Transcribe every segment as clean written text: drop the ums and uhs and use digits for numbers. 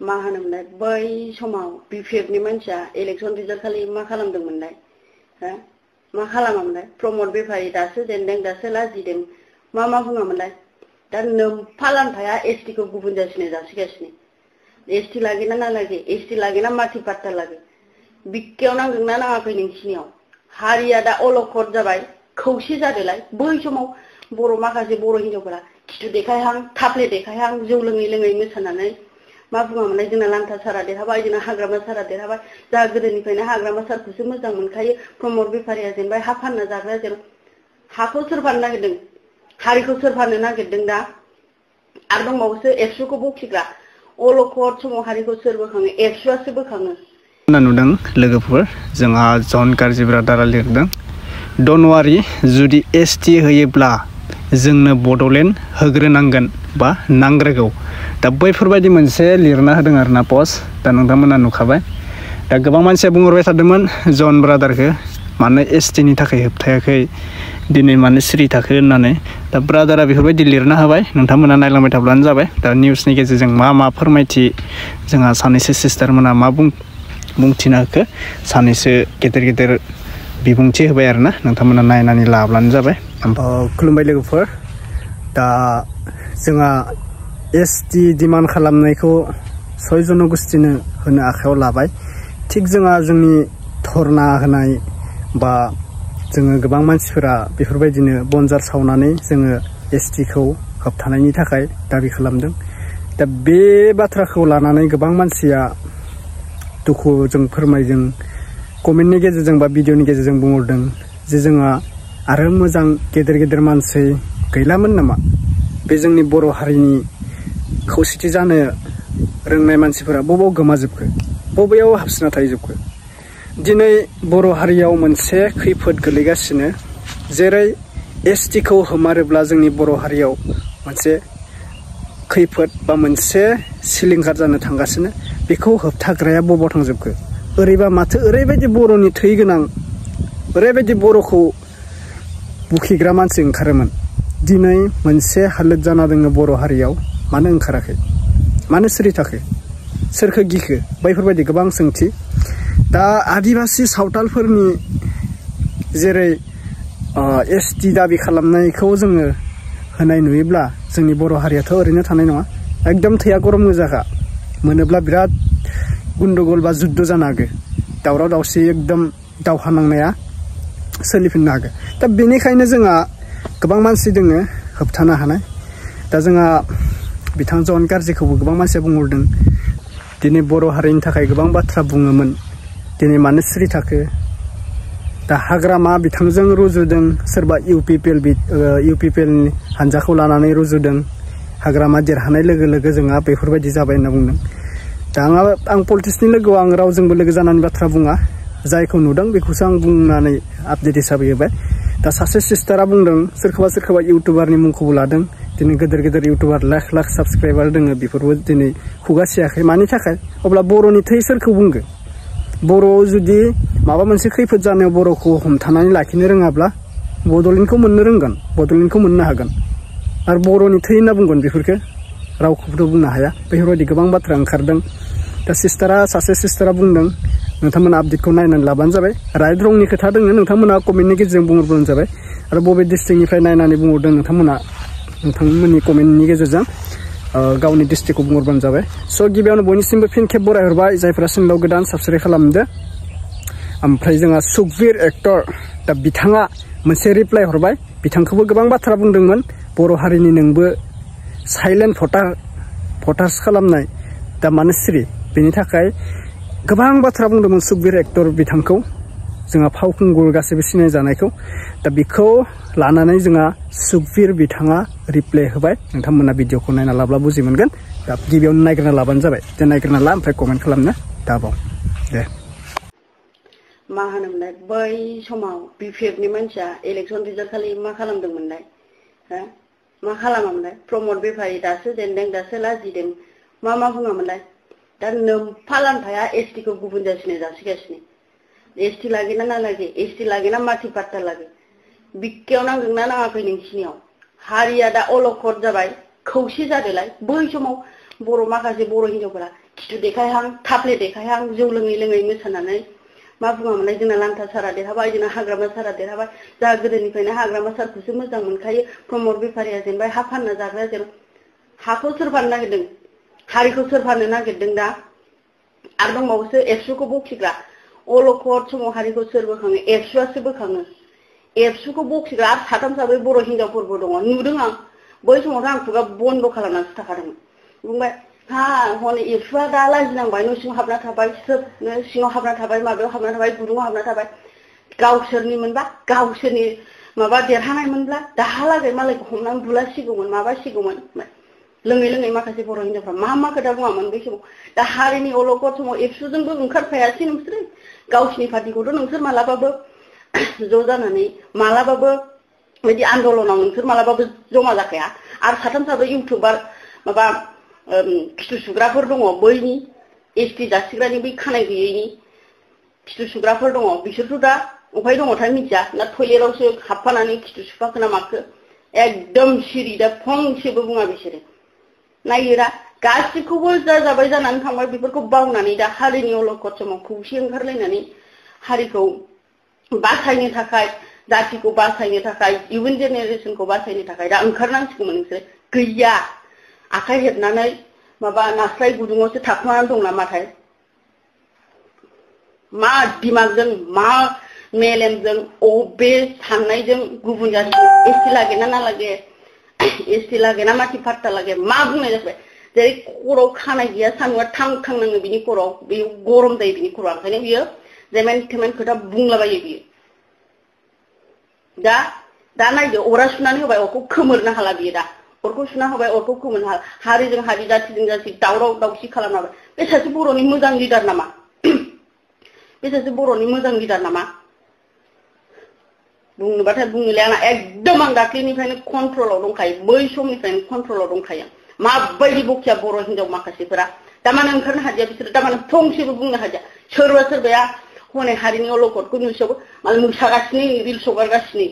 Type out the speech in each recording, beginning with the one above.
मा होनोमोनलाय बै समाव बिपिएफनि मानसिया इलेक्सन रिजाल्ट खालि मा खालामदोंमोनलाय हो मा खालामामोनलाय प्रमद बेफारि दासो जेनदों दासो लाजिदों मा बुङामोनलाय दा नोमफा लानफाया एसटी को गुबुन जासिनो जासिगासिनो एसटी लागेना ना लागे एसटी लागेना माथि पाट्टा लागे बिक्कायाव नांदोंना नाङाखै नोंसिनियाव हारिया दा अलखद जाबाय खौसे जादोलाय बै समाव बर' माखासे बर' हिनजावफोरा खिथु देखायहां थाफ्ले देखायहां जौ लोङै लोङै मोसानानै मा बुङामोनलाय जोंना लांथा सारा देरहाबाय जोंना हाग्रामा सारा देरहाबाय जा गोदोनिफ्रायनो हाग्रामा सारखौसो मोजां मोनखायो प्रमद बेफारिया जेनबाय हा फानना जाग्रा जेन हाखौ सोर फाननो नागिरदों हारिखौ सोर फाननो नागिरदों दा आरो दंबावोसो एबसुखौ बखिग्रा अलखद समाव हारिखौ सोर बोखाङो एबसुआसो बोखाङो नुदों लोगोफोर जोंहा जन गारजि ब्रादारा लिरदों डनवारी जुदि एसटी होयोब्ला जोंनो बड'लेण्ड होग्रोनांगोन बा नांग्रोगौ दा बैफोरबायदि मोनसे लिरना होदों आरोना पस्ट दा नोंथांमोना नुखाबाय दा गोबां मानसिया बुंहरबाय थादोंमोन जन ब्रादारखौ मानो एसटीनि थाखाय होबथायाखै दिनै मानो सिरि थाखो होननानै दा ब्रादारा बेफोरबायदि लिरना होबाय नोंथांमोना नायलांबाय थाब्लानो जाबाय दा निउसनि गेजेरजों मा फोरमायथि जोंहा सानैसो सिस्टारमोना मा बुंथिना होखो सानैसो गेदेर बिबुंथि होबाय आरोना नोंथांमोना नायनानै लाब्लानो जाबाय खुलुमबाय लोगोफोर दा जोंहा एसटी डिमान्ड खालामनायखौ 6 जनगोष्ठीनो होनो आखायाव लाबाय थिग जोंहा जोंनि धरना होनाय बा जोङो गोबां मानसिफोरा बेफोरबायदिनो बनजार सावनानै जोङो एसटीखौ होबथानायनि थाखाय दाबि खालामदों दा बे बाथ्राखौ लानानै गोबां मानसिया दुखुजों फोरमायदों कमेन्टनि गेजेरजों बा भिडिअनि गेजेरजों बुंहरदों जे जोंहा आरो मोजां गेदेर मानसि गैलामोन नामा बे जोंनि बर' हारिनि खौसेथि जानो रोंनाय मानसिफोरा बबाव गोमाजोबखो बबेयाव हाबसिना थाहैजोबखो दिनै बर' हारियाव मोनसे खैफोद गोलैगासिनो जेरै एसटीखौ होमारोब्ला जोंनि बर' हारियाव मोनसे खैफोद बा मोनसे सिलिंखार जानो थांगासिनो बेखौ होबथाग्राया बबाव थांजोबखो ओरैबा माथो ओरैबायदि बर'नि थै गोनां ओरैबायदि बर'खौ बुखिग्रा मानसि ओंखारोमोन दिनै मोनसे हालोद जाना दङ बर' हारियाव मानो ओंखाराखै मानो सिरि थाखो सोरखौ गिखो बैफोरबायदि गोबां सोंथि दा आदिबासि सावथालफोरनि जेरै एसटी दाबि खालामनायखौ जोङो होनाय नुयोब्ला जोंनि बर' हारियाथ' ओरैनो थानाय नङा एकदम थैया गरम गोजाखा मोनोब्ला बिराद गुन्दगल बा जुद्ध जानो हागौ दावराव दावसि एकदम दावहा नांनाया सोलिफिननो हागौ दा बेनिखायनो जोंहा गोबां मानसि दोङो होबथानो हानाय दा जोंहा बिथां जन गारजिखौबो गोबां मानसिया बुंहरदों दिनै बर' हारिनि थाखाय गोबां बाथ्रा बुङोमोन दिनै मानो सिरि थाखो दा हाग्रामा बिथांजों रुजुदों सोरबा इउपिपिएलनि हानजाखौ लानानै रुजुदों हाग्रामा देरहानाय लोगो लोगो जोंहा बेफोरबायदि जाबाय होनना बुंदों दा आं पलिटिक्सनि लोगोआव आं रावजोंबो लोगो जानानै बाथ्रा बुङा जायखौ नुदों बेखौसो आं बुंनानै आपडेट हिसाबै होबाय दा सासे सिस्टारा बुंदों सोरखौबा इउटुबारनि मुंखौबो लादों दिनै गेदेर इउटुबार लाख साबसक्राइबार दोङो बेफोरबो दिनै खुगासियाखै मानि थाखाय अब्ला बर'नि थै सोरखौ बुंगो बर'आव जुदि माबा मोनसे खैफोद जानायाव बर'खौ हमथानानै लाखिनो रोङाब्ला बड'लेण्डखौ मोननो रोंगोन बड'लेण्डखौ मोननो हागोन आरो बर'नि थै होनना बुंगोन बेफोरखो रावखौबोथ' बुंनो हाया बेफोरबायदि गोबां बाथ्रा ओंखारदों दा सासे सिस्टारा बुंदों नोंथांमोना आपडेटखौ नायनानै लाबानो जाबाय राइट रंनि खोथा दङ नोंथांमोना कमेन्टनि गेजेरजों बुंहरबानो जाबाय आरो बबे डिस्ट्रिक्टनिफ्राय नायनानै बुंहरदों नोंथांमोननि कमेन्टनि गेजेरजों गावनि डिस्ट्रिक्टखौ बुंहरबानो जाबाय स' गिबियावनो बयनिसिमबो फिन खेब बरायहरबाय जायफोरा चेनेलाव गोदान साबस्क्राइब खालामदो ओमफ्राय जोंहा सुखबिर एक्टर दा बिथाङा मोनसे रिप्लाइ हरबाय बिथांखौबो गोबां बाथ्रा बुंदोंमोन बर' हारिनि नोंबो साइलेन्ट भटार्स खालामनाय दा मानो सिरि बेनि थाखाय गोबां बाथ्रा बुंदोंमोन सुखबिर एक्टर बिथांखौ जोंहा फावखुंगुर गासैबो सिनाय जानायखौ दा बेखौ लानानै जोंहा सुखबिर बिथाङा रिप्लाइ होबाय नोंथांमोना भिडिअखौ नायना लाब्ला बुजि मोनगोन दा गिबियावनो नायग्रोना लाबानो जाबाय दे नायग्रोना ला ओमफ्राय कमेन्ट खालामनो दाबाव दे मा होनोमोनलाय बै समाव बिपिएफनि मानसिया इलेक्सन रिजाल्ट खालि मा खालामदोंमोनलाय हो मा खालामामोनलाय प्रमद बेफारि दासो जेनदों दासो लाजिदों मा बुङामोनलाय दा नोमफा लानफाया एसटी को गुबुन जासिनो जासिगासिनो एसटी लागेना ना लागे एसटी लागेना माथि पाट्टा लागे बिक्कायाव नांदोंना नाङाखै नोंसिनियाव हारिया दा अलखद जाबाय खौसे जादोलाय बै समाव बर' माखासे बर' हिनजावफोरा खिथु देखायहां थाफ्ले देखायहां जौ लोङै लोङै मोसानानै मा बुङामोनलाय जोंना लांथा सारा देरहाबाय जोंना हाग्रामा सारा देरहाबाय जा गोदोनिफ्रायनो हाग्रामा सारखौसो मोजां मोनखायो प्रमद बेफारिया जेनबाय हा फानना जाग्रा जेन हाखौ सोर फाननो नागिरदों हारिखौ सोर फाननो नागिरदों दा आरो दंबावोसो एबसुखौ बखिग्रा अलखद समाव हारिखौ सोर बोखाङो एबसुआसो बोखाङो एबसुखौ बखिग्रा आरो साथाम साब्रै बर' हिनजावफोरबो दङ नुदों आं बै समावथ' आं खुगा बन्द खालामनानैसो थाखादोंमोन बुंबाय हा हनै एबसुआ दा लाजिनांबाय न' सिङाव हाबना थाबाय सोबनो सिङाव हाबना थाबाय माबायाव हाबना थाबाय गुदुङाव हाबना थाबाय गावसोरनिमोनबा गावसोरनि माबा देरहानायमोनब्ला दाहालागै मालायखौ हमनानै बुलासिगौमोन माबासिगौमोन लोङै लोङै माखासे बर' हिनजावफ्रा मा खोथा बुङामोन बै समाव दा हारिनि अलखद समाव एबसुजोंबो ओंखारफायासै नोंसोरो गावसिनि पार्टिखौथ' नोंसोर मालाबाबो ज' जानानै मालाबाबो बिदि आन्दलनाव नोंसोर मालाबाबो जमा जाखाया आरो साथाम साब्रै इउटुबार माबा खिथु सुग्राफोर दङ बैनि एसटि जासिग्रानि बै खानाय गैयैनि खिथु सुग्राफोर दङ बिसोरथ' दा अफाय दङथाय मिथिया ना टयलेटावसो हाबफानानै खिथु सुफाखो ना माखो एकदम सिरि दा फंसेबो बुङा बिसोरो नायोरा गासिखौबो जा जाबाय जानानै थांबाय बेफोरखौ बावनानै दा हारिनि अलखद समाव खौसे ओंखारलायनानै हारिखौ बासायनो थाखाय जातिखौ बासायनो थाखाय इयुन जेनेरेसनखौ बासायनो थाखाय दा ओंखारनांसिगौमोन नोंसोर गैया आखाइ हेबनानै माबा नास्राय गुदुङावसो थाखुमानानै दं नामाथाय मा दिमागजों मा मेलेमजों अबे साननायजों गुबुन जासिगोन एसटि लागे ना लागे एसटि लागे ना माथि फाट्टा लागे मा बुंनाय जाबाय जेरै खर'आव खानाय गैया सान्दुंआ थां थां नाङो बिनि खर'आव बेयो गरम जायो बिनि खर'आ ओंखायनो बियो जेमेन थेमेन खोथा बुंलाबायो बियो दा नायदो अरा सुनानै होबाय अरखौ खोमोरनो हाला बियो दा अरखौ सुना होबाय अरखौ खोमोरनो हाला हारिजों हारि जातिजों जाति दावराव दावसि खालामना होबाय बे सासे बर'नि मोजां लिडार नामा बे सासे बर'नि मोजां लिडार नामा बुंनोबाथाय बुंनोलै आंना एकदम आं दाख्लैनिफ्रायनो कन्ट्रलाव दंखायो बै समनिफ्रायनो कन्ट्रलाव दंखायो माबायदि बखिया बर' हिनजाव माखासेफोरा दामानो ओंखारनो हादिया बिसोरो दामानो फंसेबो बुंनो हादिया सोरबाया हनै हारिनि अलखदखौ नुसेयावबो मालाय मोसागासिनो रिल्स हगारगासिनो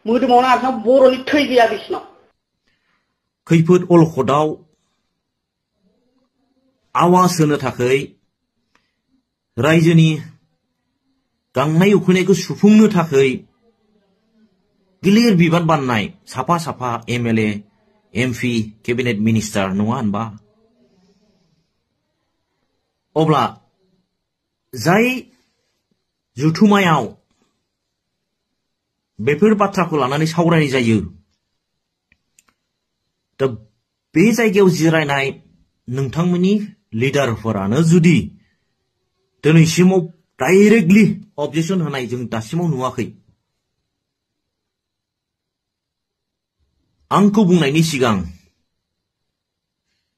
मोदोमावनो आथिङाव बर'नि थै गैया बिसिनाव खैफोद अलखदाव आवाज होनो थाखाय रायजोनि गांनाय उखैनायखौ सुफुंनो थाखाय गिलिर बिबान बाननाय साफा साफा एमएलए एमपि केबिनेट मिनिस्टार नङा होनबा अब्ला जाय जुथुमायाव बेफोर बाथ्राखौ लानानै सावरायनाय जायो दा बे जायगायाव जिरायनाय नोंथांमोननि लिडारफोरानो जुदि दिनैसिमाव डाइरेक्टलि अबजेक्शन होनाय जों दासिमाव नुवाखै आंखौ बुंनायनि सिगां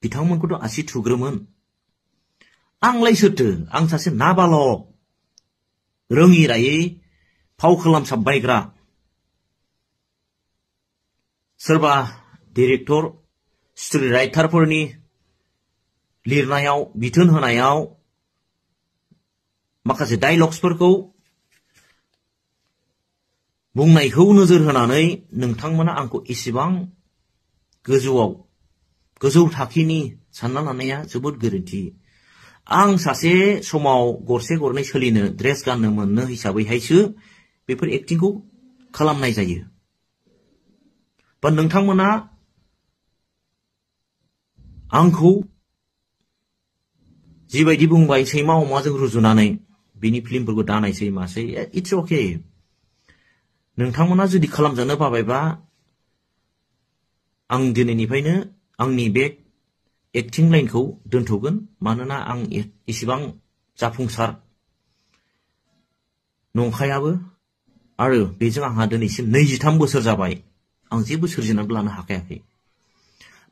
बिथांमोनखौथ' आसि थुग्रोमोन आंलाय सोरथो आं सासे नाबालक रोङि रायै फाव खालामसाबबायग्रा सोरबा डिरेक्टर स्ट'रि राइटारफोरनि लिरनायाव बिथोन होनायाव माखासे डायलग्सफोरखौ बुंनायखौ नोजोर होनानै नोंथांमोना आंखौ एसेबां गोजौ थाखोनि सानना लानाया जोबोद गोरोन्थि आं सासे समाव गरसे गरनै सोलिनो ड्रेस गाननो मोननो हिसाबैहायसो बेफोर एक्टिंखौ खालामनाय जायो बा नोंथांमोना आंखौ जिबायदि बुंबाय सैमा अमाजों रुजुनानै बिनि फिल्मफोरखौ दानायसै मासै इट्स अके नोंथांमोना जुदि खालामजानो बाबायबा आं दिनैनिफ्रायनो आंनि बे एक्टिं लाइनखौ दोनथ'गोन मानोना आं इसेबां जाफुंसार नंखायाबो आरो बेजों आंहा दिनैसिम 23 बोसोर जाबाय आं जेबो सोरजिनानै लानो हाखायाखै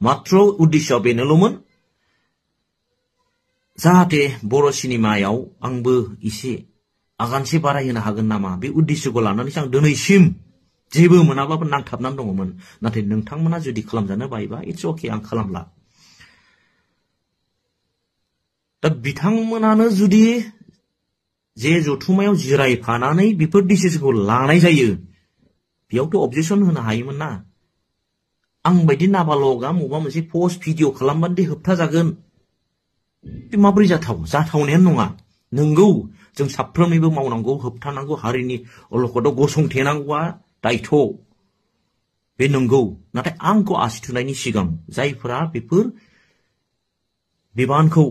मात्र उद्देश्यआ बेनोल'मोन जाहाथे बर' सिनेमायाव आंबो एसे आगानसे बारायहोनो हागोन नामा बे उद्देश्यखौ लानानैसो आं दिनैसिम जेबो मोनाब्लाबो नांथाबनानै दङमोन नाथाय नोंथांमोना जुदि खालामजानो बायोबा इट्स अके आं खालामला दा बिथांमोनानो जुदि जे जथुमायाव जिरायफानानै बेफोर डिसिसनखौ लानाय जायो बेयावथ' अबजेक्शन होनो हायोमोन ना आं बायदि नाबालगा मबा मोनसे पस्ट भिडिअ खालामबानो दे होबथा जागोन बे माब्रै जाथावनायानो नङा नंगौ जों साफ्रोमनिबो मावनांगौ होबथानांगौ हारिनि अलखदाव गसंथेनांगौआ दायथ' बे नंगौ नाथाय आंखौ आसि थुनायनि सिगां जायफोरा बेफोर बिबानखौ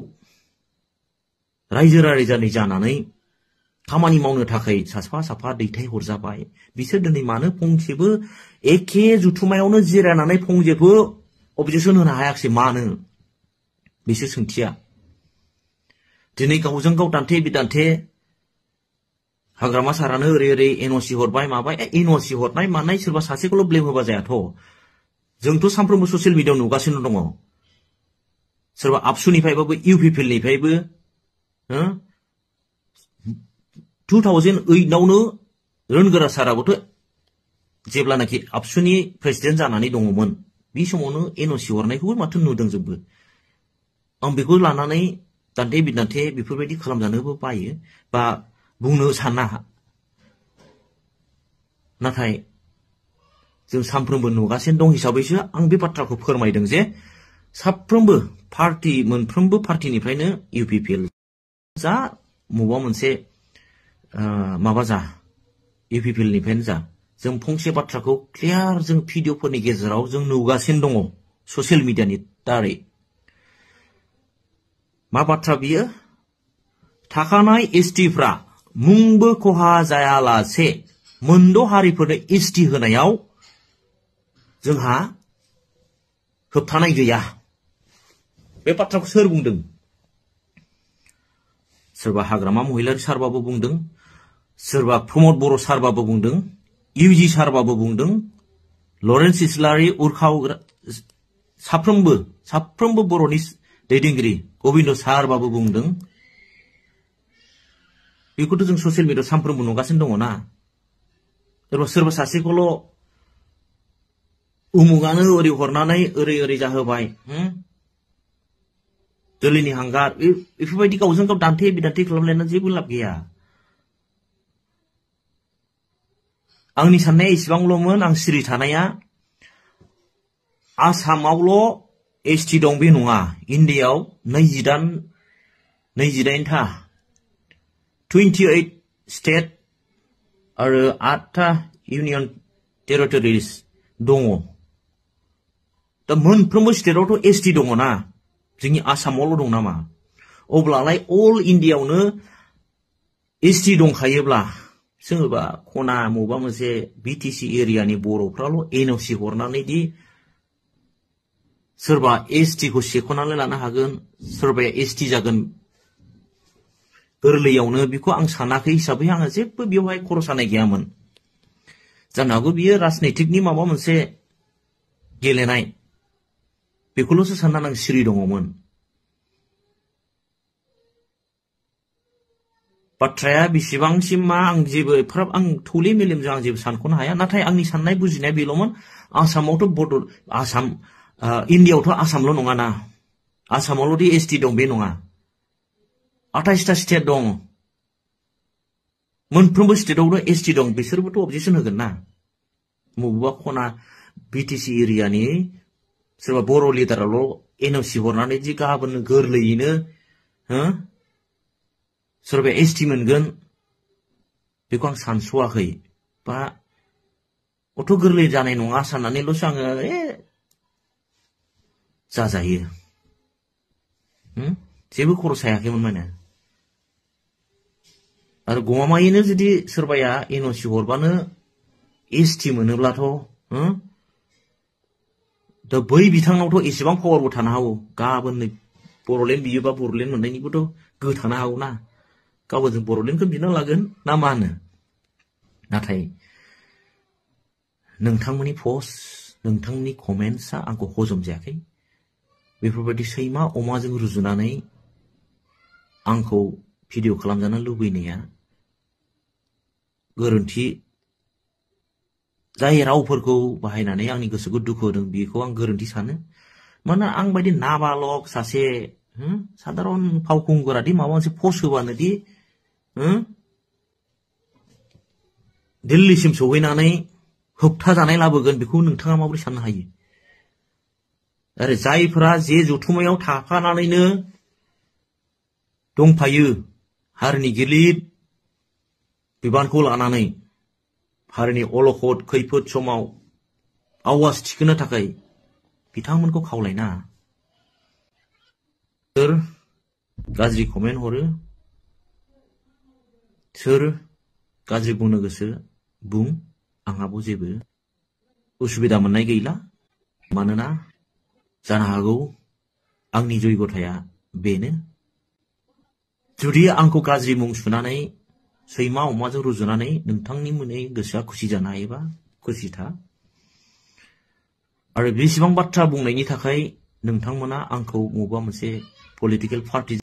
रायजो राजानि जानानै खामानि मावनो थाखाय साफा साफा दैथाय हरजाबाय बिसोर दिनै मानो फंसेबो एखे जुथुमायावनो जिरायनानै फंसेबो अबजेक्सन होनो हायाखिसै मानो बिसोर सोंथिया दिनै गावजों गाव दान्थे बिदान्थे हाग्रामा सारानो ओरै एनअसि हरबाय माबाय एनअसि हरनाय मानाय सोरबा सासेखौल' ब्लेम होबा जायाथ' जोंथ' सानफ्रोमबो ससियेल मिडियायाव नुगासिनो दङ सोरबा आबसुनिफ्रायबाबो इउपिपिएलनिफ्रायबो 2008 आवनो रोनगोरा साराबोथ' जेब्लानाखि आबसुनि प्रेसिडेन्ट जानानै दङमोन बे समावनो एनअसि हरनायखौबो माथो नुदों जोंबो आं बेखौ लानानै दान्थे बिदान्थे बेफोरबायदि खालामजानोबो बायो बा बुंनो साना नाथाय जों सानफ्रोमबो नुगासिनो दं हिसाबैसो आं बे बाथ्राखौ फोरमायदों जे साफ्रोमबो पार्टी मोनफ्रोमबो पार्टीनिफ्रायनो इउपिपिएल जा मबा मोनसे माबा जा इउपिपिएलनिफ्रायनो जा जों फंसे बाथ्राखौ क्लियार जों भिडिअफोरनि गेजेराव जों नुगासिनो दङ ससियेल मिडियानि दारै मा बाथ्रा बियो थाखानाय एसटिफ्रा मुंबो खहा जायालासे मोनद' हारिफोरनो एसटि होनायाव जोंहा होबथानाय गैया बे बाथ्राखौ सोर बुंदों सोरबा हाग्रामा महिलारि सारबाबो बुंदों सोरबा प्रमद बर' सारबाबो बुंदों इउजि सारबाबो बुंदों लरेन्स इस्लारि उर्खाव साफ्रोमबो बर'नि दैदेनगिरि गबिन्द सारबाबो बुंदों बेखौथ' जों ससियेल मिडियायाव सानफ्रोमबो नुगासिनो दङ ना सोरबा सासेखौल' उमुगानो ओरै हरनानै ओरै जाहोबाय दोलिनि हांगार बेफोरबायदि गावजों गाव दान्थे बिदान्थे खालामलायना जेबो लाब गैया आंनि साननाया इसेबांल'मोन आं सिरि थानाया आसामावल' एसटि दं बे नङा इन्डियायाव 28था 28 स्टेट आरो 8था इउनियन टेरिटरिज दङ दा मोनफ्रोमबो स्टेटआवथ' एसटि दङ ना जोंनि आसामावल' दं नामा अब्लालाय अल इन्डियायावनो एसटि दंखायोब्ला सोरबा खना मबा मोनसे बिटिसि एरियानि बर'फ्राल' एनअसि हरनानै दि सोरबा एसटिखौ सेख'नानै लानो हागोन सोरबाया एसटि जागोन गोरलैयावनो बेखौ आं सानाखै हिसाबै आङो जेबो बेवहाय खर' सानाय गैयामोन जानो हागौ बियो राजनैतिकनि माबा मोनसे गेलेनाय बेखौल'सो साननानै आं सिरि दङमोन बाथ्राया बेसेबांसिम मा आं जेबो एफाराब आं थौले मेलेमजों आं जेबो सानख'नो हाया नाथाय आंनि साननाय बुजिनाया बेल'मोन आसामावथ' इन्डियायावथ' आसामल' नङाना आसामावल' दि एसटि दं बे नङा 28टा स्टेट दं मोनफ्रोमबो स्टेटआवनो एसटि दं बिसोरबोथ' अबजेक्सन होगोन ना बबेबा खना बिटिसि एरियानि सोरबा बर' लिडाराल' एनअसि हरनानै जि गाबोन गोरलैयैनो सोरबाया एसटि मोनगोन बेखौ आं सानस'वाखै बा अथ' गोरलै जानाय नङा साननानैल'सो आङो जाजायो जेबो खर' सायाखैमोन माने आरो गमामायैनो जुदि सोरबाया एनअसि हरबानो एसटि मोनोब्लाथ' दा बै बिथांनावथ' एसेबां पावारबो थानो हागौ गाबोन बर'लेण्ड बियोबा बर'लेण्ड मोननायनिबोथ' गोहो थानो हागौ ना गाबोन जों बर'लेण्डखौ बिना लागोन ना मा होनो नाथाय नोंथांमोननि पस्ट नोंथांनि कमेन्ट्सआ आंखौ हजम जायाखै बेफोरबायदि सैमा अमाजों रुजुनानै आंखौ भिडिअ खालामजानो लुबैनाया गोरोन्थि जाय रावफोरखौ बाहायनानै आंनि गोसोखौ दुखु होदों बेखौ आं गोरोन्थि सानो मानोना आं बायदि नाबालक सासे साधारन फावखुंगुरादि माबा मोनसे पस्ट होबानो दि दिल्लीसिम सौहैनानै होबथा जानाय लाबोगोन बेखौ नोंथाङा माबोरै साननो हायो आरो जायफोरा जे जथुमायाव थाफानानैनो दंफायो हारिनि गिलिर बिबानखौ लानानै हारिनि अलखद खैफोद समाव आवाज थिखोनो थाखाय बिथांमोनखौ खावलायना सोर गाज्रि कमेन्ट हरो सोर गाज्रि बुंनो गोसो बुं आंहाबो जेबो उसुबिदा मोननाय गैला मानोना जानो हागौ आंनि जयगथाया बेनो जुदि आंखौ गाज्रि मुं सुनानै सैमा अमाजों रुजुनानै नोंथांनि मोनै गोसोआ खुसि जानो हायोबा खुसि था आरो बेसेबां बाथ्रा बुंनायनि थाखाय नोंथांमोना आंखौ बबेबा मोनसे पलिटिकेल पार्टि